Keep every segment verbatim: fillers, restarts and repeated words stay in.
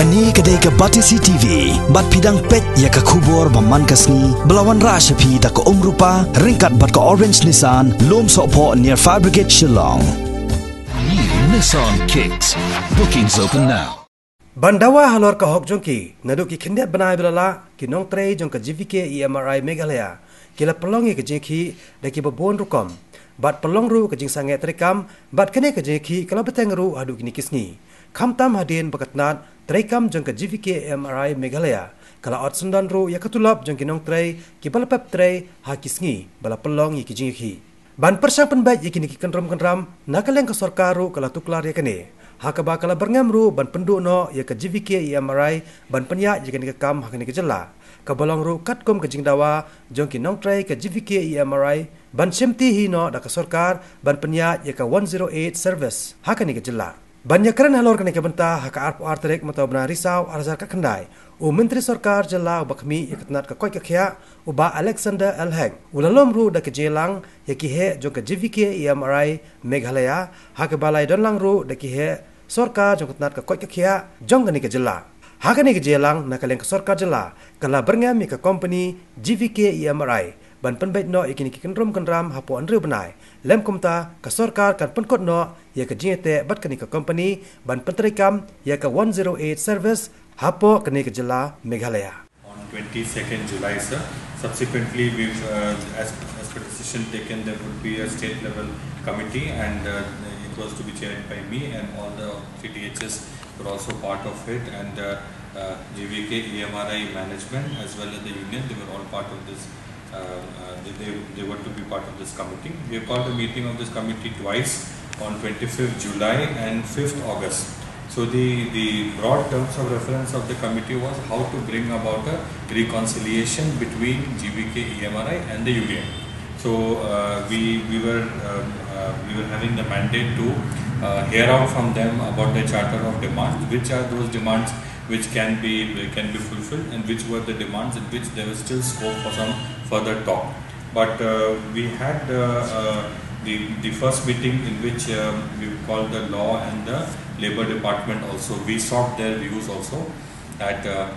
Kane ka dei ka Batesi T V, bad phi dang peit ïa ka khubor ba man ka sngi, ba la wanrah sha phi da ka Umrupa, ryngkat bad ka Orange Nissan, Lum Sohphoh near Fire Brigade Shillong. New Nissan Kicks. Bookings open now. Ban dawa halor ka hok jong ki, naduh ki khyndiat bnai ba la lah, ki nongtrei jong ka G V K E M R I Meghalaya ki la pynlong ïa ka jingïakhih da kiba bun rukom, bad pynlong ruh ka jingsangeh treikam, bad kane ka jingïakhih ka la bteng ruh haduh kine ki sngi. Khamtam hadien ba ka tnat treikam jong ka G V K E M R I Meghalaya ka la ot syndon ruh ïa ka tulop jong ki nongtrei kiba la pep trei ha ki sngi ba la pynlong ïa ki jingïakhih. Ban pyrshang pynbeit ïa kine ki kynrum kynram, na ka liang ka sorkar ruh ka la tuklar ïa kane, ha kaba ka la byrngem ruh ban pynduh noh ïa ka G V K E M R I ban pynïaid ïa kane ka kam ha kane ka jylla, kaba long ruh katkum ka jingdawa jong ki nongtrei ka G V K E M R I ban shimti hi noh da ka sorkar ban pynïaid ïa ka one zero eight service ha kane ka jylla. Ban ïakren halor kane ka bynta ha ka arphew ar tarik mynta u bnai Risaw ar hajar khatkhyndai, u Myntri Sorkar Jylla uba khmih ïa ka tnat ka koit ka khiah, u Bah Alexander L Hek, u la lum ruh da ka jingïalang ïa ki heh jong ka G V K E M R I Meghalaya, ha kaba la ïadonlang ruh da ki heh sorkar jong ka tnat ka koit ka khiah jong kane ka jylla. Ha kane ka jingïalang, na ka liang ka sorkar jylla ka la byrngem ïa ka kompani G V K E M R I ban pynbeit noh ïa kine ki kynrum kynram hapoh hynriew bnai. Lym kumta, ka sorkar kan pynkut noh ïa ka jingïateh bad kane ka kompani ban pyntreikam ïa ka one zero eight service hapoh kane ka jylla Meghalaya. On twenty-second July, sir. Subsequently, we've, uh, as, as per decision taken, there would be a state level committee, and, uh, it was to be chaired by me, and all the three D H S were also part of it, and, uh, uh, G V K E M R I management as well as the union, they were all part of this uh, uh, they, they, they were to be part of this committee. We have called a meeting of this committee twice, on twenty-fifth July and fifth August. So the, the broad terms of reference of the committee was how to bring about a reconciliation between G V K E M R I and the union. So, uh, we, we were, um, uh, we were having the mandate to, uh, hear out from them about their charter of demands, which are those demands which can be, can be fulfilled, and which were the demands in which there was still scope for some further talk. But, uh, we had, uh, uh, the, the first meeting in which, um, we called the law and the labor department also. We sought their views also that, uh,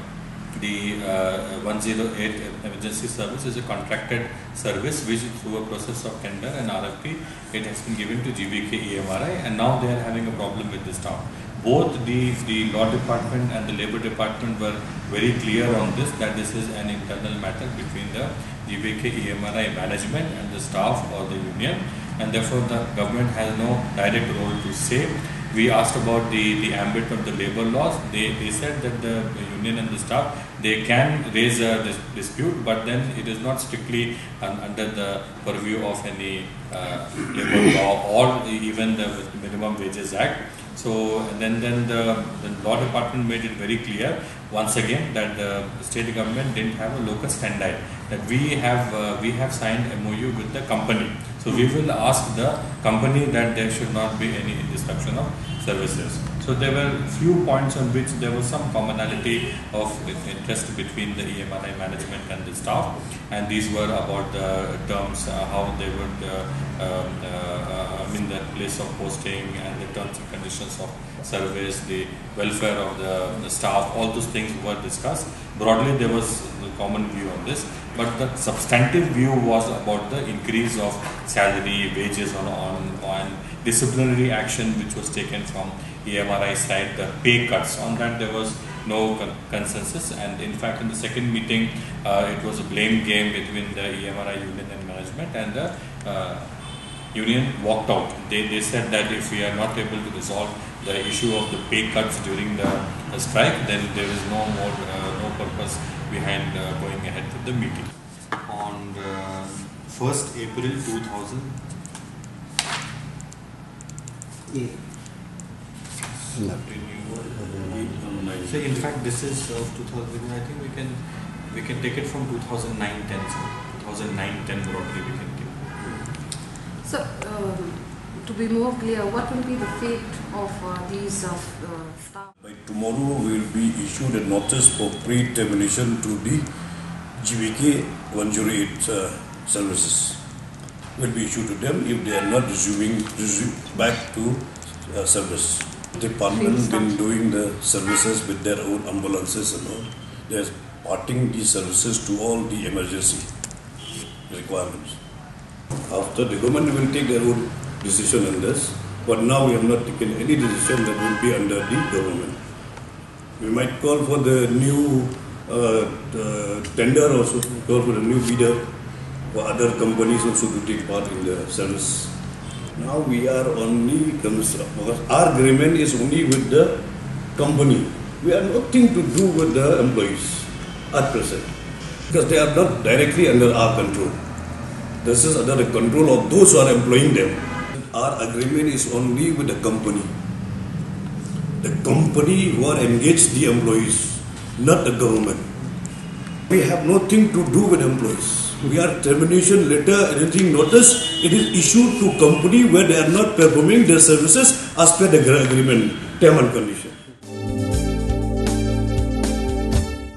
the, uh, one zero eight emergency service is a contracted service which, through a process of tender and R F P, it has been given to G V K E M R I, and now they are having a problem with the staff. Both the, the law department and the labor department were very clear on this, that this is an internal matter between the G V K E M R I management and the staff or the union, and therefore the government has no direct role to say. We asked about the, the ambit of the labor laws. They, they said that the union and the staff, they can raise a dis-, dispute, but then it is not strictly un-, under the purview of any, uh, labor law or even the Minimum Wages Act. So, and then, then the, the law department made it very clear once again that the state government didn't have a locus standi, that we have, uh, we have signed M O U with the company. So we will ask the company that there should not be any disruption of services. So there were few points on which there was some commonality of interest between the E M R I management and the staff, and these were about the terms, uh, how they would, uh, um, uh, uh, I mean, the place of posting and the terms and conditions of service, the welfare of the, the staff, all those things were discussed. Broadly, there was a common view on this, but the substantive view was about the increase of salary, wages on, on, on disciplinary action which was taken from E M R I side, the pay cuts. On that, there was no con-, consensus, and in fact, in the second meeting, uh, it was a blame game between the E M R I union and management, and the, uh, union walked out. They, they said that if we are not able to resolve the issue of the pay cuts during the, uh, strike, then there is no more, uh, no purpose behind, uh, going ahead with the meeting. On the first April two thousand. Yeah. So in fact, this is of two thousand. I think we can, we can take it from two thousand nine ten, sir. Two thousand nine ten broadly we can take. So, um, to be more clear, what will be the fate of, uh, these, uh, uh, staff? By tomorrow, we will be issued a notice for pre-termination to the G V K one zero eight, uh, services. Will be issued to them if they are not resuming, resume back to, uh, service. Department been doing the services with their own ambulances and all. They're parting these services to all the emergency requirements. After, the government will take their own decision on this, but now we have not taken any decision that will be under the government. We might call for the new uh, uh, tender also, call for the new bidder for other companies also to take part in the service. Now we are only cons-, because our agreement is only with the company. We have nothing to do with the employees at present because they are not directly under our control. This is under the control of those who are employing them. Our agreement is only with the company. The company who are engaged the employees, not the government. We have nothing to do with employees. We are termination letter, anything notice, it is issued to company where they are not performing their services as per the agreement, term and condition.